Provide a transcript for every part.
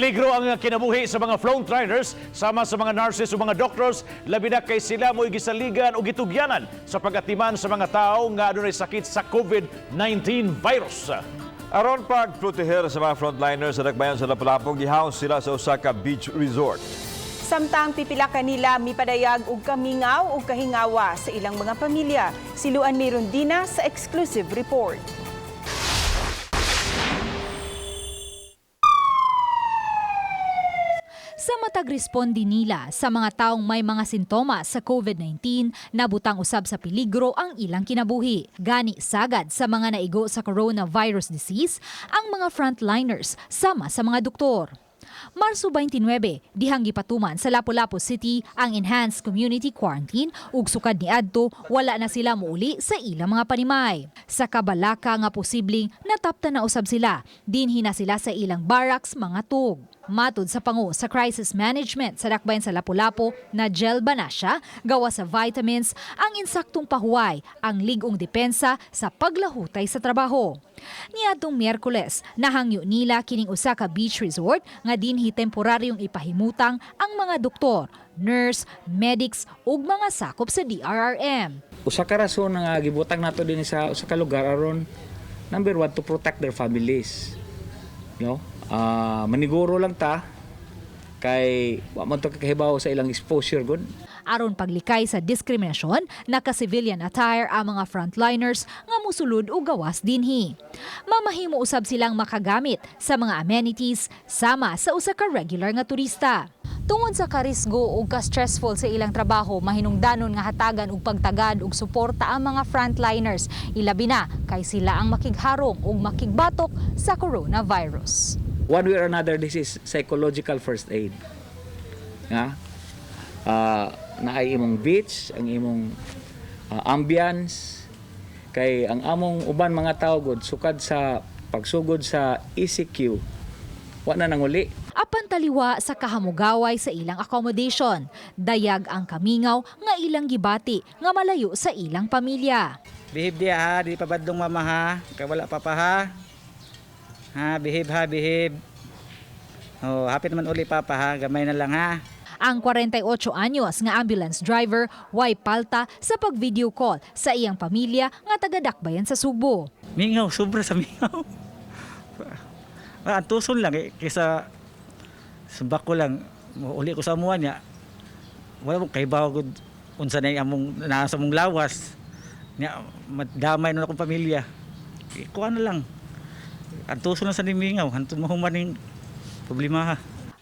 Peligro ang kinabuhi sa mga frontliners sama sa mga nurses o mga doctors, labi na kay sila mo'y gisaligan o gitugyanan sa pagatiman sa mga tao nga adunay sakit sa COVID-19 virus. Aron pagproteher sa mga frontliners sa dakbayan sa Lapu-Lapu, gihouse sila sa usa ka beach resort. Samtang pipila kanila mipadayag og kamingaw og kahingawa sa ilang mga pamilya. Si Luan Mirondina sa exclusive report. Sa matag responde nila sa mga taong may mga sintomas sa COVID-19, nabutang usab sa peligro ang ilang kinabuhi. Gani sagad sa mga naigo sa coronavirus disease ang mga frontliners sama sa mga doktor. Marso 29, dihang gipatuman sa Lapu-Lapu City ang enhanced community quarantine ug sukad niadto wala na sila muuli sa ilang mga panimay. Sa kabalaka nga posibleng natapta na usab sila, dinhi na sila sa ilang barracks mga tug. Matud sa pangu sa crisis management sa dakbayan sa Lapu-Lapu na gel banasya, gawa sa vitamins, ang insaktong pahuway, ang lig-ong depensa sa paglahutay sa trabaho. Niadtong Miyerkules, nahangyo nila kining usa ka beach resort nga dinhi temporaryong ipahimutang ang mga doktor, nurse, medics ug mga sakop sa DRRM. Usa ka rason nga gibutang nato din sa usa ka lugar aron number one, to protect their families, no? Maniguro lang ta kay wa man to kahibaw sa ilang exposure gud. Aron paglikay sa diskriminasyon, naka-civilian attire ang mga frontliners nga musulod o gawas dinhi. Mamahimo usab silang makagamit sa mga amenities sama sa usa ka regular nga turista. Tungod sa karisgo ug ka-stressful sa ilang trabaho, mahinungdanon nga hatagan og pagtagad ug suporta ang mga frontliners, ilabi na kay sila ang makigharong ug makigbatok sa coronavirus. One way or another, this is psychological first aid nga naay imong beach, ang imong ambience, kay ang among uban mga tawo gud sukad sa pagsugod sa ECQ wa na nanguli. Apan taliwa sa kahamugaway sa ilang accommodation, dayag ang kamingaw nga ilang gibati nga malayo sa ilang pamilya. Behave diya ha, di pa badlong mama ha. Kay wala pa pa ha. Ha, behave ha, behave. Oh, happy naman uli papa ha, gamay na lang ha. Ang 48 anyos nga ambulance driver way palta sa pag-video call sa iyang pamilya nga taga-Dakbayan sa Sugbo. Mingaw, sobra sa mingaw. Antuson lang eh, kaysa sumbak ko lang, uli ko sa amuan niya. Wala mong kaibaw gud unsa na yung among naa sa among lawas. Nya madamay nun akong pamilya. Eh, kuha na lang. Antuson lang sa nimingaw, hantod mahuman ning problema ha.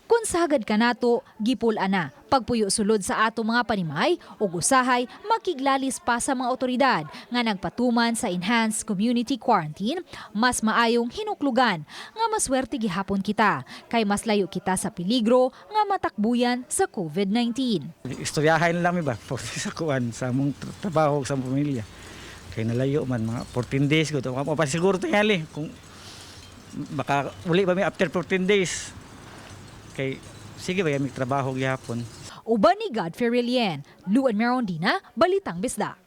Kung sagad ka nato, gipul ana, pagpuyo sulod sa ato mga panimay ug usahay makiglalis pa sa mga otoridad nga nagpatuman sa enhanced community quarantine, mas maayong hinuklugan nga maswerte gihapon kita kay mas layo kita sa peligro nga matakbuyan sa COVID-19. Istoryahan lang mi ba sa kuan sa among trabaho sa among pamilya. Kay nalayo man mga 14 days ko to. Pa siguro tingali kung baka uli ba mi after 14 days. Kay sige ba mi trabaho gihapon. Uban ni Godfrey Relien, Luan Merondina, Balitang Bisdak.